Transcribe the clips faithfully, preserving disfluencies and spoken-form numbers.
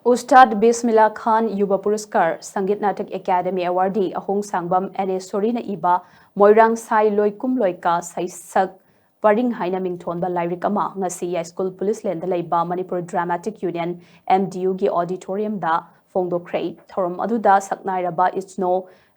Ustad Bismillah Khan Yuva Puraskar Sangeet Natak Academy Awardee ꯑꯍꯣꯡ ꯁꯥꯡꯕꯝ ꯑꯦꯅꯦꯁꯣꯔꯤꯅ ꯏꯕ ꯃꯣꯏꯔꯥꯡ ꯁꯥꯏ ꯂꯣꯏꯀꯨꯝ ꯂꯣꯏꯀꯥ ꯁꯩꯁꯛ ꯄꯔꯤꯡ ꯍꯥꯏꯅ ꯃꯤꯡꯊꯣꯟꯕ ꯂꯥꯏꯔꯤꯛ ꯑꯃ ꯉꯁꯤ ꯌꯥꯏꯁ꯭ꯀꯨꯜ ꯄꯨꯂꯤꯁ ꯂꯦꯟꯗ ꯂꯩꯕ ꯃꯅꯤꯄꯨꯔ ꯗ꯭ꯔꯥꯃꯥꯇꯤꯛ ꯌꯨꯅꯤꯌꯟ, MDU, ꯒꯤ auditorium ꯗ ꯐꯣꯡꯗꯣꯛꯈ꯭ꯔꯦ꯫ ꯊꯧꯔꯝ ꯑꯗꯨꯗ ꯁꯛꯅꯥꯏꯔꯕ ꯏꯊꯅꯣ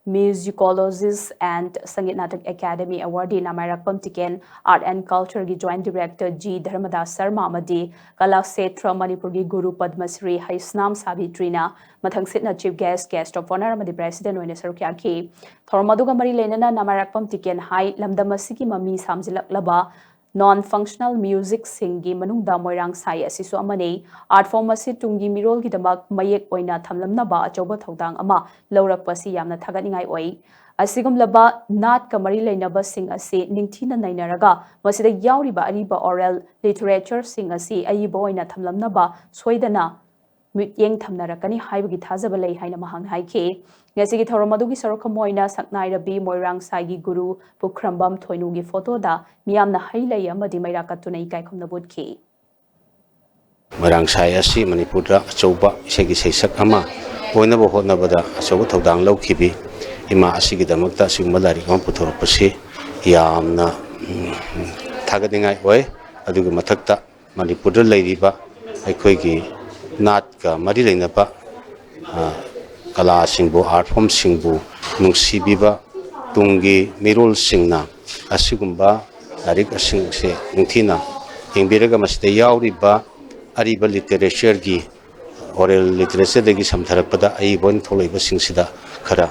musicologist and Sangeet Natak Academy Awardee ꯅꯥꯃꯥꯏꯔꯥꯛꯄꯝ ꯇꯤꯀꯦꯟ, Art and Culture ꯒꯤ Joint Director G ꯙꯔꯃꯗꯥꯁ ꯁꯔꯃ ꯑꯃꯗꯤ ꯀꯂꯥ ꯁꯦꯇ꯭ꯔ ꯃꯅꯤꯄꯨꯔꯒꯤ ꯒꯨꯔꯨ Padma Shri Heisnam ꯁꯥꯕꯤꯇ꯭ꯔꯤꯅ ꯃꯊꯪꯁꯤꯠꯅ Chief Guest, Guest of Honour ꯑꯃꯗꯤ President ꯑꯣꯏꯅ ꯁꯔꯨꯛ ꯌꯥꯈꯤ꯫ ꯊꯧꯔꯝ ꯑꯗꯨꯒ ꯃꯔꯤ ꯂꯩꯅꯅ ꯅꯥꯃꯥꯏꯔꯥꯛꯄꯝ ꯇꯤꯀꯦꯟ ꯍꯥꯏ ꯂꯝꯗꯝ ꯑꯁꯤꯒꯤ ꯃꯃꯤ ꯁꯥꯝꯖꯤꯜꯂꯛꯂꯕ non functional music ꯁꯤꯡꯒꯤ ꯃꯅꯨꯡꯗ ꯃꯣꯏꯔꯥꯡ ꯁꯥꯏ ꯑꯁꯤꯁꯨ ꯑꯃꯅꯤ꯫ Art form ꯑꯁꯤ ꯇꯨꯡꯒꯤ ꯃꯤꯔꯣꯜꯒꯤꯗꯃꯛ ꯃꯌꯦꯛ ꯑꯣꯏꯅ ꯊꯝꯂꯝꯅꯕ ꯑꯆꯧꯕ ꯊꯧꯗꯥꯡ ꯑꯃ ꯂꯧꯔꯛꯄ ꯑꯁꯤ ꯌꯥꯝꯅ ꯊꯥꯒꯠꯅꯤꯡꯉꯥꯏ ꯑꯣꯏ꯫ ꯑꯁꯤꯒꯨꯝꯂꯕ ꯅꯥꯠꯀ ꯃꯔꯤ ꯂꯩꯅꯕꯁꯤꯡ ꯑꯁꯤ ꯅꯤꯡꯊꯤꯅ ꯅꯩꯅꯔꯒ ꯃꯁꯤꯗ ꯌꯥꯎꯔꯤꯕ ꯑꯔꯤꯕ oral literature ꯁꯤꯡ ꯑꯁꯤ ꯑꯏꯕ ꯑꯣꯏꯅ ꯊꯝꯂꯝꯅꯕ ꯁꯣꯏꯗꯅ ꯃꯤꯠꯌꯦꯡ ꯊꯝꯅꯔꯛꯀꯅꯤ ꯍꯥꯏꯕꯒꯤ ꯊꯥꯖꯕ ꯂꯩ ꯍꯥꯏꯅ ꯃꯍꯥꯛꯅ ꯍꯥꯏꯈꯤ꯫ ꯉꯁꯤꯒꯤ ꯊꯧꯔꯝ ꯑꯗꯨꯒꯤ ꯁꯔꯨꯛ ꯑꯃ ꯑꯣꯏꯅ ꯁꯛꯅꯥꯏꯔꯕꯤ ꯃꯣꯏꯔꯥꯡ ꯁꯥꯏꯒꯤ ꯒꯨꯔꯨ ꯄꯨꯈ꯭ꯔꯝꯕꯝ ꯊꯣꯏꯅꯨꯒꯤ ꯐꯣꯇꯣꯗ ꯃꯤꯌꯥꯝꯅ ꯍꯩ ꯂꯩ ꯑꯃꯗꯤ ꯃꯩꯔꯥ ꯀꯠꯇꯨꯅ ꯏꯀꯥꯏ ꯈꯨꯝꯅꯕ ꯎꯠꯈꯤ꯫ ꯃꯣꯏꯔꯥꯡ ꯁꯥꯏ ꯑꯁꯤ ꯃꯅꯤꯄꯨꯔꯗ ꯑꯆꯧꯕ ꯏꯁꯩꯒꯤ ꯁꯩꯁꯛ ꯑꯃ ꯑꯣꯏꯅꯕ ꯍꯣꯠꯅꯕꯗ ꯑꯆꯧꯕ ꯊꯧꯗꯥꯡ ꯂꯧꯈꯤꯕꯤ ꯏꯃꯥ ꯑꯁꯤꯒꯤꯗꯃꯛꯇ ꯑꯁꯤꯒꯨꯝꯕ ꯂꯥꯏꯔꯤꯛ ꯑꯃ ꯄꯨꯊꯣꯔꯛꯄꯁꯤ ꯌꯥꯝꯅ ꯎꯝ, ꯊꯥꯒꯠꯅꯤꯡꯉꯥꯏ ꯑꯣꯏ꯫ ꯑꯗꯨꯒꯤ ꯃꯊꯛꯇ ꯃꯅꯤꯄꯨꯔꯗ ꯂꯩꯔꯤꯕ ꯑꯩꯈꯣꯏꯒꯤ ꯅꯥꯠꯀ ꯃꯔꯤ ꯂꯩꯅꯕ ꯀꯂꯥꯁꯤꯡꯕꯨ, art form ꯁꯤꯡꯕꯨ ꯅꯨꯡꯁꯤꯕꯤꯕ ꯇꯨꯡꯒꯤ ꯃꯤꯔꯣꯜꯁꯤꯡꯅ ꯑꯁꯤꯒꯨꯝꯕ ꯂꯥꯏꯔꯤꯛꯁꯤꯡꯁꯦ ꯅꯤꯡꯊꯤꯅ ꯌꯦꯡꯕꯤꯔꯒ ꯃꯁꯤꯗ ꯌꯥꯎꯔꯤꯕ ꯑꯔꯤꯕ literature ꯒꯤ, oral literature ꯗꯒꯤ ꯁꯝꯊꯔꯛꯄꯗ ꯑꯏꯕ ꯑꯣꯏꯅ ꯊꯣꯛꯂꯛꯏꯕꯁꯤꯡꯁꯤꯗ ꯈꯔ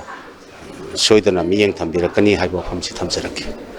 ꯁꯣꯏꯗꯅ ꯃꯤꯠꯌꯦꯡ ꯊꯝꯕꯤꯔꯛꯀꯅꯤ ꯍꯥꯏꯕ ꯋꯥꯐꯝꯁꯤ ꯊꯝꯖꯔꯛꯀꯦ꯫